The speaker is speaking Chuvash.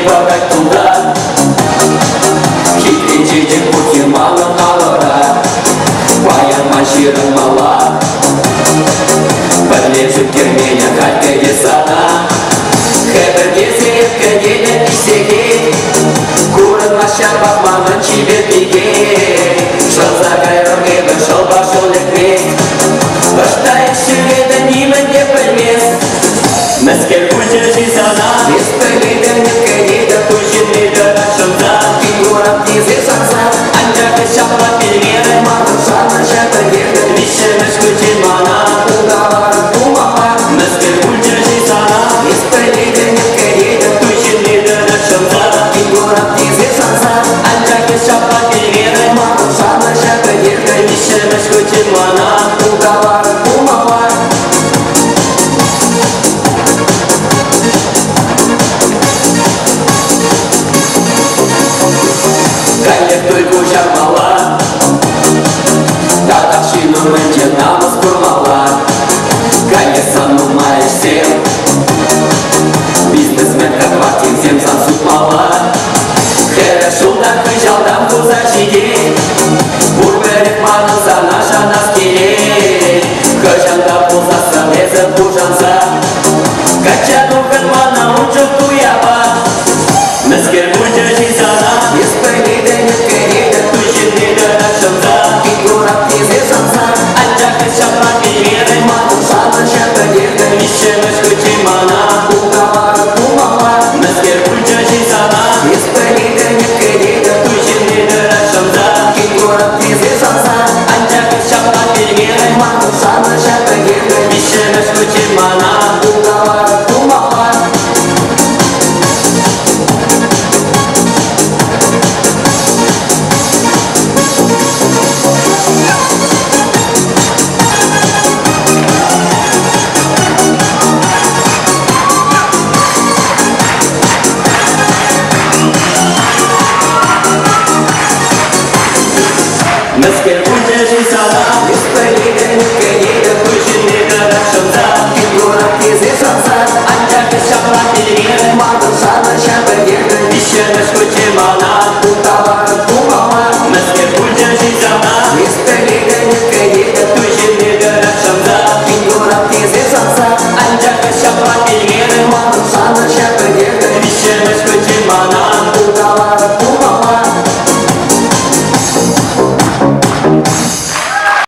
Пӑхать тулта. Хитре чечек пуххи манӑн алӑра. Паян ман ҫырӑнмалла. Пӗрлешӳ керменӗ халь кӗтет сана. Хӗпӗртесе кӗтетӗп ӗҫсекен. Курӑнмасть ҫапах манӑн чипер пике. Шӑнса кайрӑм эпӗ шӑлпа шӑл лекмест. Ӑҫта эс ҫӳретӗн, нимӗн те пӗлмест. Мӗскер пулчӗ-ши сана? Эс пӗлетӗн, кӗтетӗп туй ҫынни тӑрать шӑнса. Тин курап тесе шанса, анчах эс ҫапла пӳлмерӗн. Манӑн шанӑҫа пӗтертӗн виҫҫӗмӗш хутчен мана. Улталарӑн пулмалла. Мӗскер пулчӗ-ши сана? Эс пӗлетӗн, кӗтетӗп туй ҫынни тӑрать шӑнса. Тин курап тесе шанса, анчах эс ҫапла пӳлмерӗн. Манӑн шанӑҫа пӗтертӗн виҫҫӗмӗш хутчен мана. Улталарӑн пулмалла. Каллех туй куҫармалла. Татах ҫын умӗнче намӑс курмалла. Каллех сан нумай ӗҫсем. Бизнесмен хваттерсем сан сутмалла. Хӗрӗх ҫулта хыҫалтан хуса ҫитет. Пурпӗрех манӑн сана шанас килет. Хӑҫан та пулсассӑн эсӗ пушанса качча тухӑн мана ун чух туяпа. Мӗскер пулчӗ-ши сана? Эс пӗлетӗн, кӗтетӗп туй ҫынни тӑрать шӑнса. Тин курап тесе шанса, анчах эс ҫапла пӳлмерӗн. Манӑн шанӑҫа пӗтертӗн виҫҫӗмӗш хутчен мана. Улталарӑн пулмалла. Мӗскер пулчӗ-ши сана? Эс пӗлетӗн, кӗтетӗп туй ҫынни тӑрать шӑнса. Тин курап тесе шанса, анчах эс ҫапла пӳлмерӗн. Манӑн шанӑҫа пӗтертӗн виҫҫӗмӗш хутчен мана. Улталарӑн пулмалла. Мӗскер